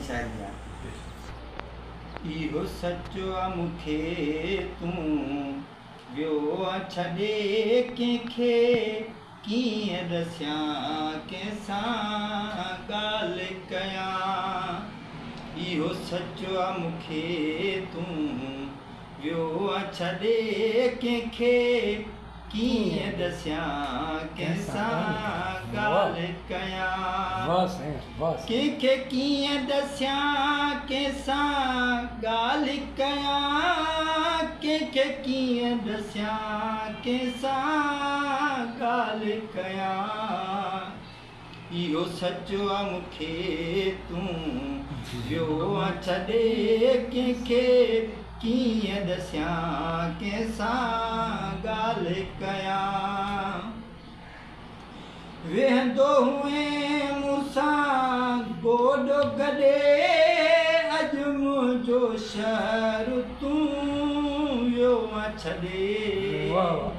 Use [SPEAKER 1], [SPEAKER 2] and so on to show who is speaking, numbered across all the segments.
[SPEAKER 1] جي شاعري آهي. اهو سچ آ مون کي تون ويو آ ڇڏي ڪنهن کي ڪيئن ڏسيان ڪنهن سان ڳالهه ڪيان. اهو سچ آ مون کي تون ويو آ ڇڏي ڪنهن کي ڪيئن ڏسيان ڪنهن سان ڳالهه ڪيان.
[SPEAKER 2] वाह साईं वाह साईं।
[SPEAKER 1] ڪنهن کي ڪيئن ڏسيان ڪنهن سان ڳالهه ڪيان. ڪنهن کي ڪيئن ڏسيان ڪنهن سان ڳالهه ڪيان. اهو سچ آ مون کي تون ويو آ ڇڏي ڪنهن کي ڪيئن ڏسيان ڪنهن سان ڳالهه ڪيان. ويهندو هئين مون سان گوڏو گڏي اڄ منهنجو شهر تون ويو آ ڇڏي.
[SPEAKER 2] वाह वाह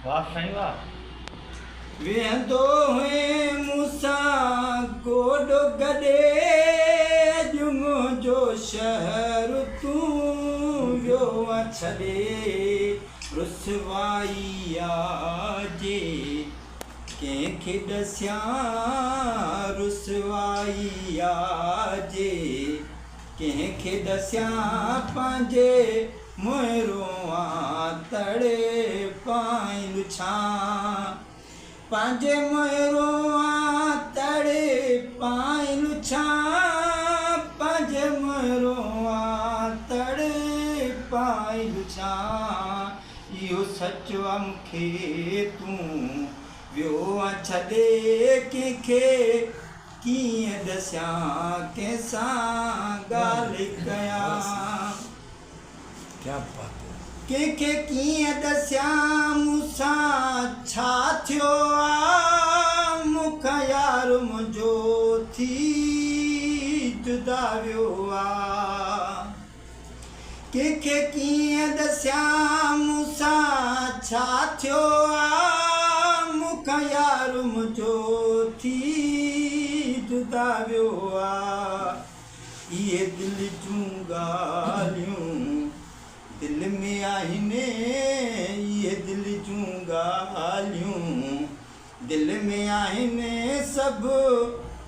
[SPEAKER 3] वाह साईं वाह।
[SPEAKER 1] ويهندو هئين مون سان گوڏو گڏي اڄ منهنجو شهر تون ويو آ ڇڏي. رسوائي آ جي ڪنهن کي ڏسيان. رسوائي آ جي ڪنهن کي ڏسيان. پنهنجي منهن تڙي پائي لڇان. پنهنجي منهن تڙي پائي لڇان. پنهنجي منهن تڙي پائي لڇان. اهو سچ آ مون کي تون ويو آ ڇڏي ڪنهن کي ڪيئن ڏسيان ڪنهن سان ڳالهه ڪيان.
[SPEAKER 2] क्या बात है।
[SPEAKER 1] ڪنهن کي ڪيئن ڏسيان مون سان ڇا ٿيو آ. مون کان يار منهنجو ٿي جدا ويو آ. ڪنهن کي ڪيئن ڏسيان مون سان ڇا ٿيو آ. مون کان يار منهنجو ٿي جدا ويو آ. اهي دل جون ڳالهيون دل ۾ آهن. اهي دل جون ڳالهيون دل ۾ آهن. سڀ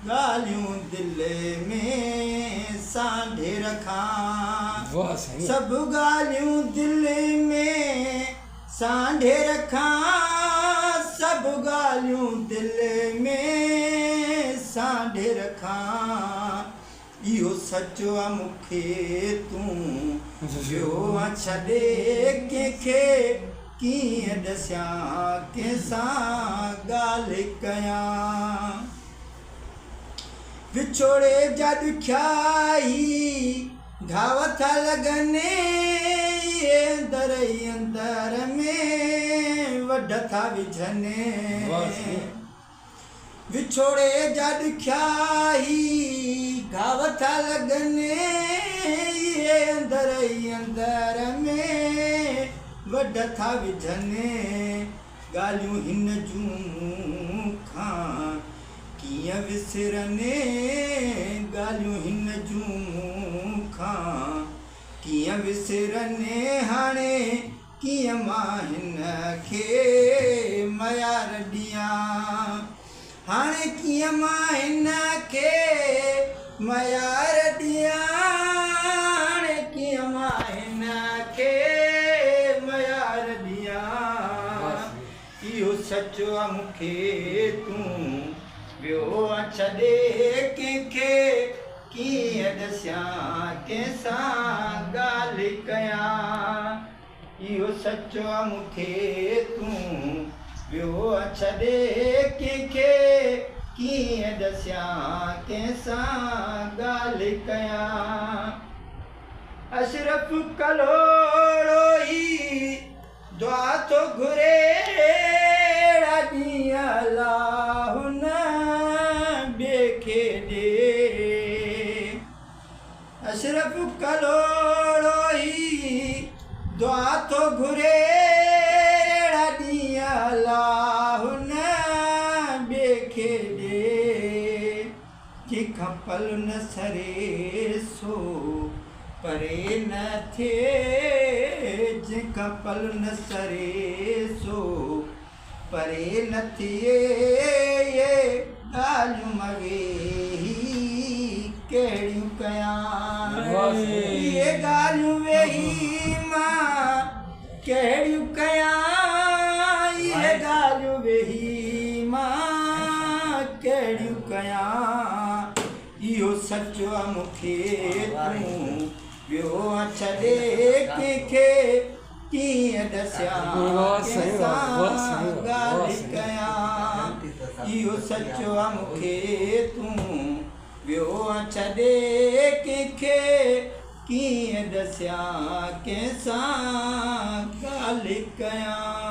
[SPEAKER 1] ڳالهيون دل ۾ سانڍي رکان.
[SPEAKER 2] वाह साईं।
[SPEAKER 1] سڀ ڳالهيون دل ۾ سانڍي رکان. سڀ ڳالهيون دل ۾ سانڍي رکان. اهو سچ آ مون کي تون ويو آ ڇڏي ڪنهن کي ڪيئن ڏسيان ڪنهن سان ڳالهه ڪيان. وڇوڙي جا ڏکيا ئي گهاو ٿا لڳن. اهي اندر ئي اندر ۾ وڍ ٿا وجهن.
[SPEAKER 2] वाह साईं।
[SPEAKER 1] وڇوڙي جا ڏکيا ئي گهاو ٿا لڳن. اهي اندر ئي اندر ۾ وڍ ٿا وجهن. ڳالهيون هن جون مون کان ڪيئن وسرن. ڳالهيون هن جون مون کان ڪيئن وسرن. هاڻي ڪيئن مان هن کي ميار ڏيان. هاڻي ڪيئن مان هن کي ميار ڏيان. هاڻي ڪيئن مان هن کي ميار ڏيان. اهو سچ آ مون کي تون ويو آ ڇڏي ڪنهن کي ڪيئن ڏسيان ڪنهن سان ڳالهه ڪيان. اهو سچ آ مون کي تون ويو آ ڇڏي ڪنهن کي ڪيئن ڏسيان ڪنهن سان ڳالهه ڪيان. اشرف ڪلهوڙو ئي دعا ٿو گهري اهڙا ڏينهن الله نه ٻئي کي ڏي. اشرف ڪلهوڙو ئي دعا ٿو گهري اهڙا ڏينهن الله نه ٻئي کي ڏي. ڪنهن کان پل نه سري سو پري نه ٿئي، جنهن کان پل نه سري سو پري نه ٿئي. اهي ڳالهيون مان ويهي ڪهڙيون ڪيان، اهي ڳالهيون ويهي مان ڪهڙيون ڪيان، اهي ڳالهيون ويهي مان ڪهڙيون ڪيان. اهو سچ آ مون کي تون ويو آ ڇڏي، ڪنهن کي ڪيئن ڏسيان، ڪنهن سان ڳالهه ڪيان. اهو سچ آ مون کي تون ويو آ ڇڏي، ڪنهن کي ڪيئن ڏسيان، ڪنهن سان ڳالهه ڪيان.